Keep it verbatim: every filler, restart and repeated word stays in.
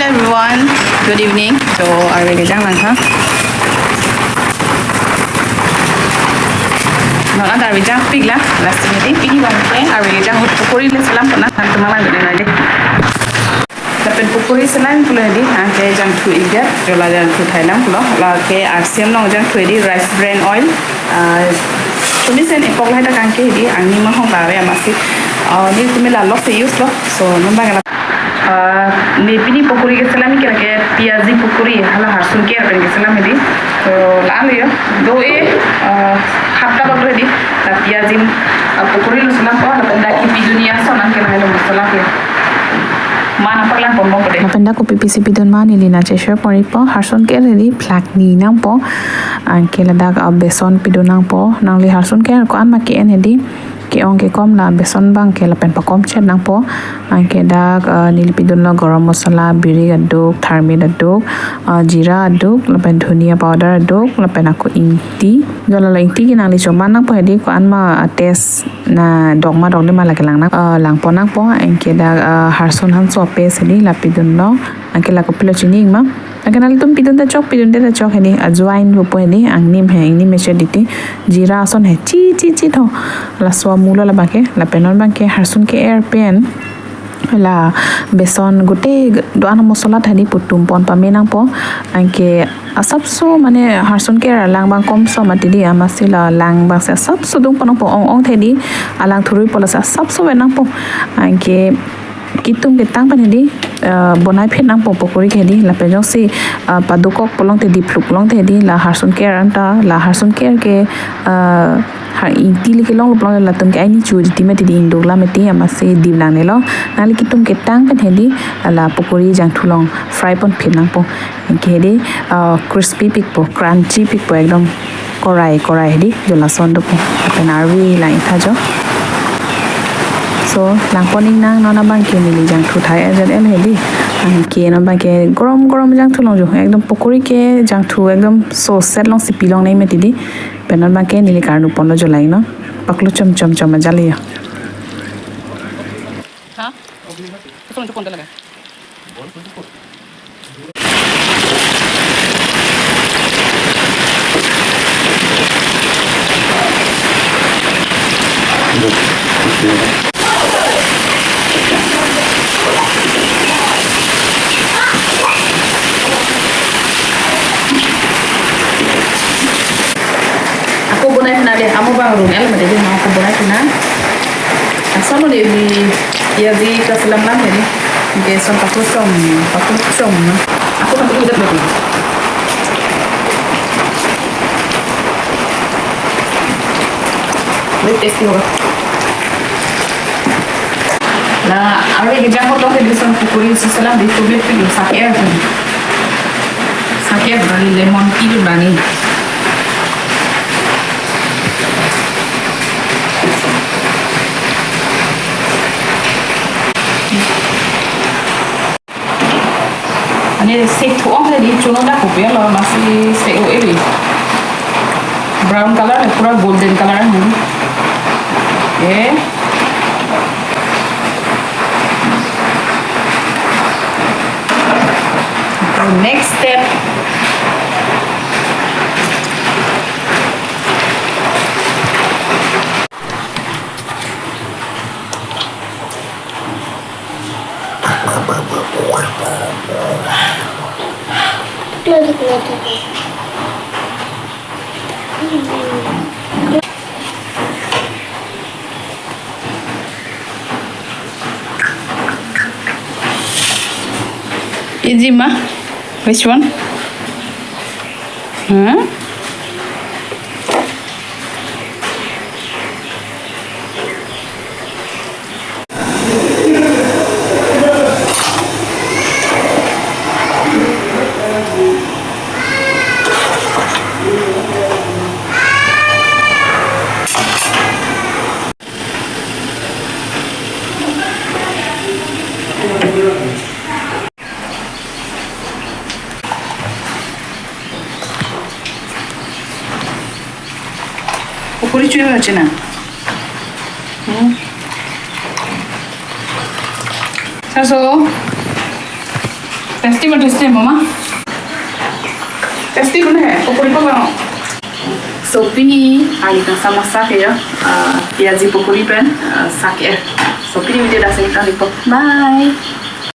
Everyone, good evening. So, arve kejang lang ha. Nang ada arve jangpik la, last minute pini bang ke arve kejang ahut pokori le selam pona, nangtum lang gede nadi. Lapen pokori selam pulo di, anke jangthu igat, jola jangthu thailang pulo, lake arsiam long jangthu di rice bran oil. Ah, tumi sen epok lahai ta kangke di, angni mahong ta ave amatsi. Ah, nelitum la lok se use lo, so non bang la. Ah, ne pini pokori keselam ke lake piyaji pokori, hala harsun ke pen keselam di. So la-an lo yo, do-e, ah, hapta bak do di, la piyaji, ah, pokori lo selam po, lapen dak kipi dunia so nang ke lahai lo masala ke. Mana paklang pon bom pade. Lapen dak kopi pisi pidun ma neli nangcheshare pon-ikpo, harsun ke di phlak ni nangpo. Anke ladak, ah, beson pidun nangpo. Nangli harsun ke ko-an ma ke-en hedi. Ke-ong kekom la beson bang ke lapen pakom chet nangpo. Anke dak, ah, neli pidun lo garam masala, birik aduk, tharmit aduk, ah, jira aduk, lapen dhania powder aduk, lapen ako ingti. Jala la ingti ke nangli choman nangpo hedi ko-an ma, ah, taste na dok ma dokde ma lake lang nang, ah, lang pon nangpo. Anke dak, ah, harsun hanso paste hedi la pidun lo. Anke la kopilo chini ma. Anke nangtum pidun ta chok, pidunde ta chok hedi, ajwain pupo hedi, angnim he, angnim he che diti, jira ason he, chi, chi, chi tho. Laso amu lo labang ke, lapen non bang ke, harsun ke-er pen, la beson gute do-an masala ta di putum pon pame nangpo, anke asapso mane harsun ke-er alang bang komso mati di amatsi la lang bang si asapso dung pon nangpo ong ong the di, alang thurui pulo si asapso ven nangpo, anke kitum ketang pen hedi, eh, bonai phet nangpo pokori ke hedi, lapen jongsi, eh, padukok pulote diphluk pulote hedi, la harsun ke-er anta, la harsun ke-er ke, eh, ha ingti le kelong pulo latum ke aini chu jiti mati di ingduk la mati amatsi dim nangnelo, nangli kitum ketang pen hedi, la pokori jangthu long fry pon phet nangpo. Anke hedi, ah, crispy pikpo, crunchy pikpo ekdom korai korai hedi, jola son dopo. Lapen arve lang-ik tha jo. So, lang pon-ik nang non abang ke neli jangthu thai ajat el hedi. Anke non abang ke gorom gorom jangthu long jo. Ekdom pokori ke jangthu ekdom so set long si pilong nai mati di. Pen non abang ke neli karnu pon lo jo lang non. Paklo chom chom chom ajat le yo. Ha? Kosong chupon talaga. Ako bonai pina de, amo bang rung el made de, ako bonai pina. Asal lo de di, ya di keselam lam ya di. Oke, son paku chom, paku chom na. Ako paku udah lagi. Very tasty hoga. La, arve kejang ahut ke di son pokori si selam di tubet pi sak-er pi. Sak-er bani lemon tea bani. Ani sek thu-ong hedi chuno dak kopi lo amatsi sek-o evi. Brown color hai pura golden color hai. Eh. The next step. Easy ma? Which one? Huh? Pokori choi ma chena. Hmm. Saso. Tasty ma tasty, mama? Tasty ko he, pokori ko bang. So pini, ahi ta sama sak ya, ah, piyaji pokori pen, ah, sak ya. So pini video dak sini ta lipo. Bye.